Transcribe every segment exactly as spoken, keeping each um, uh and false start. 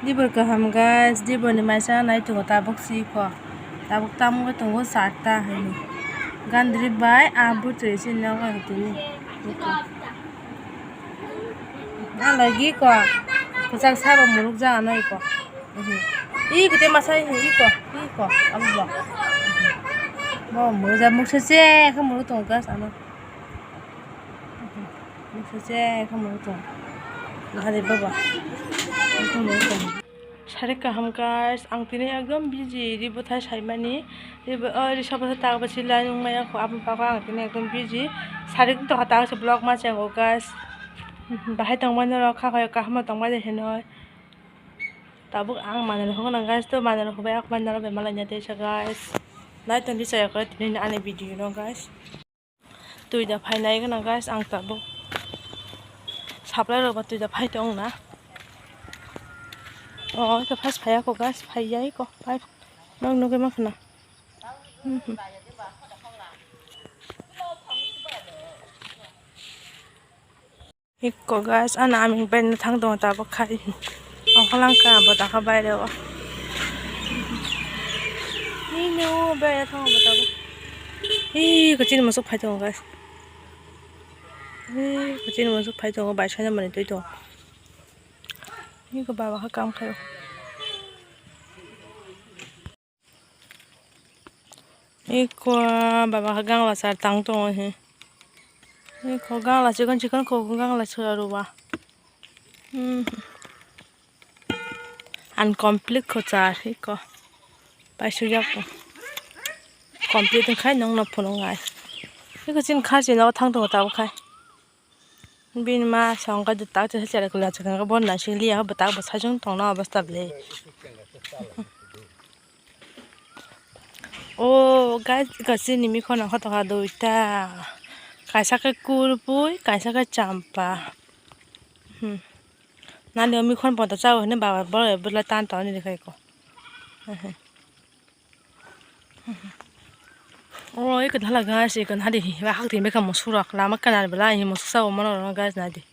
Dibor kaham guys, dibor ni maisa nai tongo tabuk si ko. Tabuk tamo wngwi tongo charta hinwi. Gandri bai ah bwtwi si nogo tini. Ah lagi ko. Kwchak sabo muruk ja ano iko. Iko te masa iko, iko abo bo. Bo muruk ja muksa se khe muruk tongo guys ano. Muksa se khe muruk tongo. Nahari baba. Muruk tongo. Sari kaham guys, ang tini ekdom busy, ri bwthai saimani, ri bo-, o ri sabo tak basi line wngmaya kho, aboni bagwi ang tini ekdom busy. Sari tongkha tak se vlog ma chengo guys. Bahai tongmani rok kha khayo kaham tongmani hinoi. Tabuk ang manwi rok hwnna guys, to manwi rok bai ak manwi rok bai malai teisa guys. Nai tongdi chaya khe tini ani video no guys. Twi da phainai gana guys, ang tabuk supply rok ba twi da phai tong na. O khe first phai ako guys, phai ya iko phai. Nok nugwi ma khna. Iko guys, ano aming bai no thang tongo tabuk khai. Ongkha langkha abo dakha baire o. Nino bai no thango bo tabuk. Hi kuchini musuk phai tongo guys. Hi kuchini musuk phai tongo bai soina mani twi tongo. Iko baba kha kam khaio. Iko baba khe gangla sar tang tongo he. Iko gangla chikon chikon kok gangla sar rwba. Hmm. Incomplete kho char iko. Paisuk yak. Complete khai nong no phunuk ngai. Iko chin kharchi no thang tongo tabuk khai. Bini ma song khe tak chwla chwla kwlwng chwla khe bon naising liya bwtak bwsai chwng tongna obostha bwle. O guys, iko chini mikhuno khe tongkha duita, kaisa khe kurpui, kaisa khe champa. Hmm. Nani o mikhon poto chao hwnwi baba bwlai tan toni rikha iko. O eko dhala guys, eko nadi ba hak tin beka musuk rok lama kanar bela hi musuk sao mano rok guys nadi.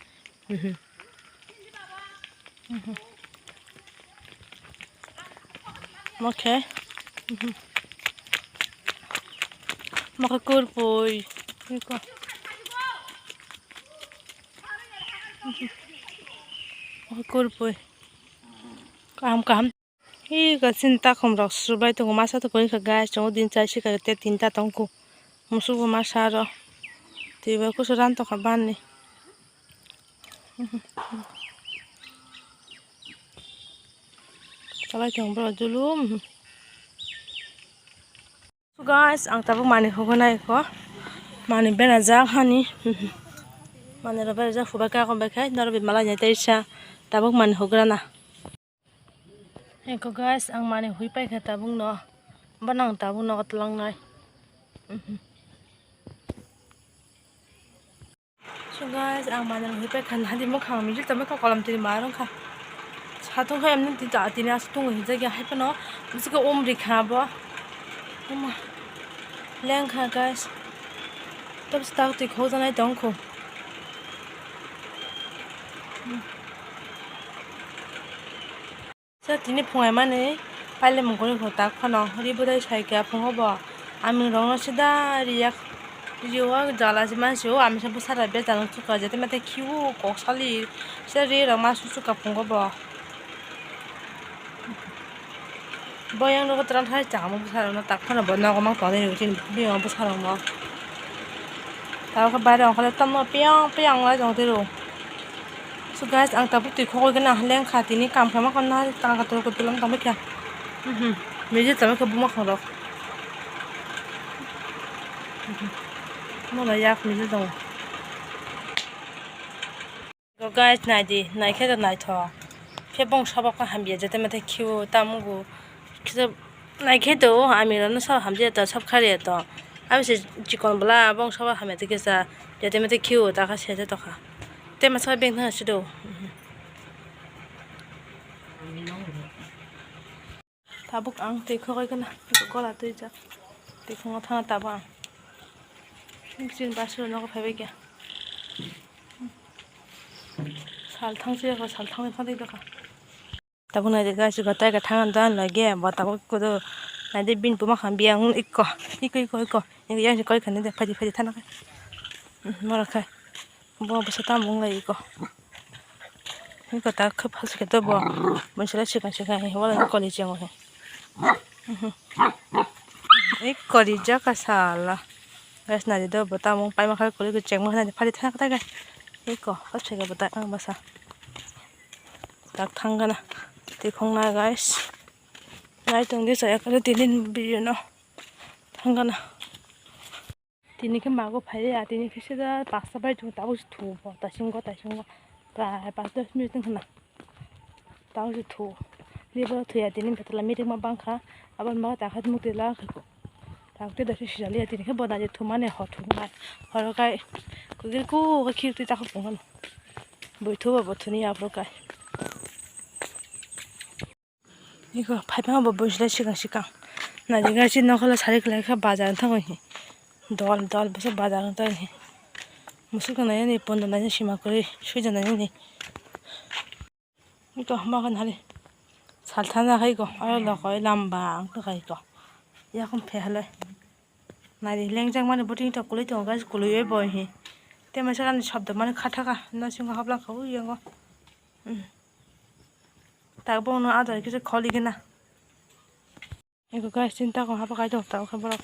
Mokhe. Mokhe kurpui. Eko. Mokhe kurpui. Kaham kaham. Hi, kasin takhum rok subai tongo, masa to koi kha guys, tongo din chai sika te tinta tongkho. Musuk bo masa aro. Twi bai kusu ran tokha bani. Chalai tong bro julum. Guys, ang tabuk mani hugo nai ko. Mani bera jak hani. Mani ro bera jak hubai ka kon bai khai noro bi malai nai teisa. Tabuk mani hugrana. Eko guys, ang mani hui paikha tabuk no. Bono ang tabuk nogo twlangnai. So guys, ang mani hui paikha nadi mukhang mijil tamo kha kolam tini ma rong kha. Satung kha emni tini ta tini asu tung hinjak ya hai phano. Bisi khe um rikha bo. Uma. Lengkha guys. Tabuk tak twi khok janai tongkho. Sa tini phungai mani paile mungkuni kho tak phano ri budai sai kha phungo bo aming rok no sida riyak riyo jala si mansi o amisa bwsara bejal no chukha jate mate khiu kok sali se ri rok ma su chukha phungo bo. Boyang nogo tran thai chama bwsarok no tak phano bo nogo mang tonwi rw chini bini bwsarok no. Tabuk khe baire ongkhorle tamo piyong piyong lai tong tiro. So guys, ang tabuk twi khogwi gana lengkha tini kam khaima kha nari tang ka tong tong tong tong kha. Mhm. Media tamo kha buma khorok. Mhm. Mono yak media tong. Guys, nai di, nai khe to naithok. Khe bong sabok khe hamya, jate mate khiu, tamugu. Khe nai khe to, ami rano sab hamya to, sab khariya to. Abi se chikon bwla, bong sabok hamya to kisa, jate mate khiu, ta kha se jatokha. Te masa beng thang sido. Tabuk ang twi khogwi khna gola twijak. Twi khogwi thangna tabuk ang. Chini basuro nogo phaibai khe. Sal thang se ko, sal thang thang de ka. Tabuk nai de guys, ko tai ka thang dan lage, bo tabuk ko do. Nai de bini buma khan biyang ikko, ikko, ikko, ikko. Yang yang koi khan de phaji phaji thana kai. Mara kai. Bo bwsa tamo wng lai iko. Iko ta khap haske to bo. Bwsala sikang sikang he wala koli chengo he. Iko rijak ka sala. Guys, nari do bo tamo paima khai koli ko chengma nari phari thang ta guys. Iko haske bo ta ang bwsa. Tak thang gana. Tikhong na guys. Nai tong di saya kali tinin video no. Thang gana. Tini khe mago phai ya, tini khe sida pasta bai tongo, tabuk se thu bo, taisingo, taisingo, prai panch dos minute wng khna. Tabuk se thu, ni bo thwi ya, tini betla meeting ma bang kha, aboni bagwi ta kha mukti la kha ko. Tabuk te da se sijali ya, tini khe bo da je thumani hor thumnai, horo kai, kugir ku khe khir twi ta kha pung kha no. Bui thu bo, bo thuni ya, aphuru kai. Iko phaipang bo bujle sikang sikang. Nari gachi nokolo sari khlai kha bazar thangwi hi. Dol dol bwsa bazar thangwi hi. Musuk nai ni pondo nai sima kwrwi suija nai ni. Iko hama khan hari. Sal thana khai ko. Aro lokoi lamba ang khai ko. Yakung phe halai. Nari lengjak mani buting to kului tongo guys, kului oi boi hi. Te masa kan shobdo mani khathaka. No singo habla kha ui yango. Tak bono adar kisa kholi gina. Eko guys, tinta ko hapa kai dong tao khe borok.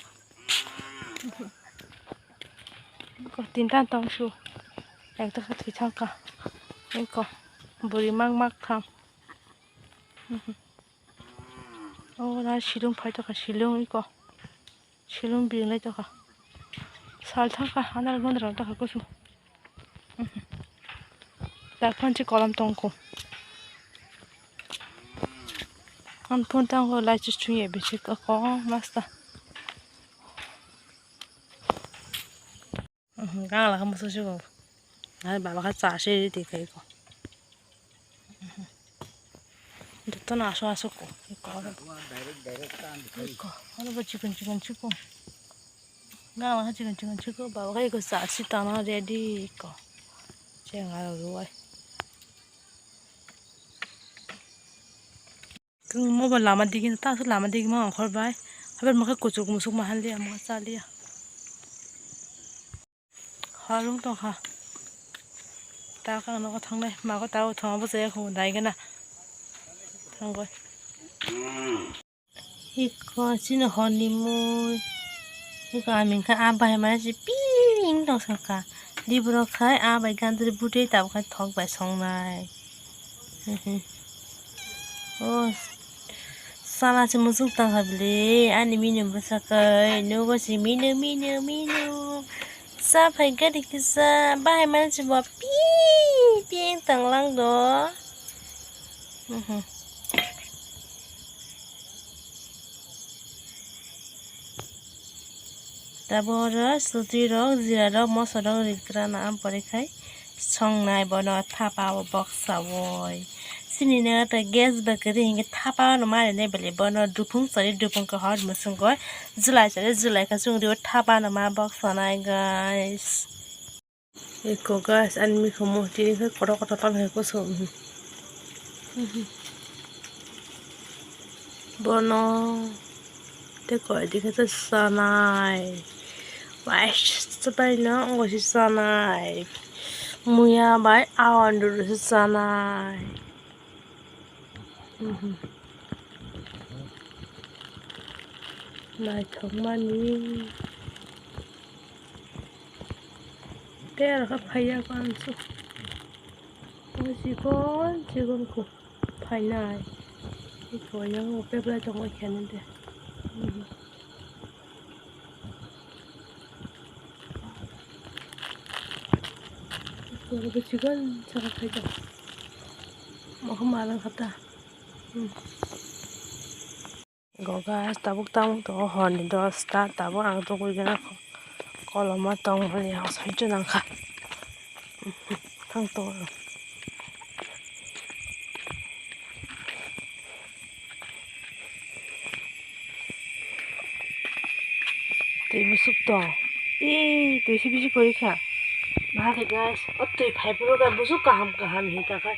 Eko tinta tong su. Ekta khe thwi thang kha. Eko buri mak mak tham. O na silung phai tokha silung eko. Silung bini lai tokha. Sal thangkha, anar gondra tokha kusu. Dakhan si kolam tongkho. Ang phone tangkho lai si suye bisi ko masta. Gang la kamo susu ko. Nai baba kha cha se ri ti kai ko. Jotono aswk aswk ko. Eko oro. Eko oro bo chikon chikon chikon. Gana chikon chikon chikon. Baba khe eko cha si tana ready eko. Cheng aro ruwai. Kung mo bo lama digi ta aswk lama digi ma ongkhor bai. Haber mo khe kuchuk musuk ma han liya mo cha liya. Halung tongkha. Ta kang nogo thangnai. Mago ta o thoma bwsai ya kho dai gana. Thangoi. Iko chini horni mui. Iko ami kha a bahai mane si ping tong sakha. Di borok khai a bai gandri butwi tabuk khai thok bai songnai. O sala se muchung tangkha bile ani minu bwsakhe nugo se minu minu minu cha phai gari kisa bahai mani se bo pi pi tanglang do. Tabuk oro sutwi rok, jira rok, moso rok rikrana, am pore khai songnai bono thapa o boksa oi. Chini no ta gas ba kwrwi hinkhe thapa no ma rinai bwlai bono dupung chari dupung khe hor mwswng khe julai chari julai khe chwng rio thapa no ma boksa nai guys. Eko guys, ani mikhumu tini khe kotor kotor tamo hai kusu. Bono tei koi dikhe tei chanai. Bai, chubaino ongo se chanai. Muya bai awan duru se chanai. Naithok mani. Tei aro khe phaiya ko ang su. O chikon chikon kho phainai. Eko yang o peplai tongoi khe nang de. Eko bo chikon chikon khai tong. Mo khe ma lang kha ta. Goga tabuk tamuk tongo horni dosta, tabuk ang tugui gana koloma tongmani asai nangkha. Thang tongo. Twi musuk tong. Ee, twi se bisi kori kha. Nahadi guys, o twi phaiphuru khe busu kaham kaham hi ta khe.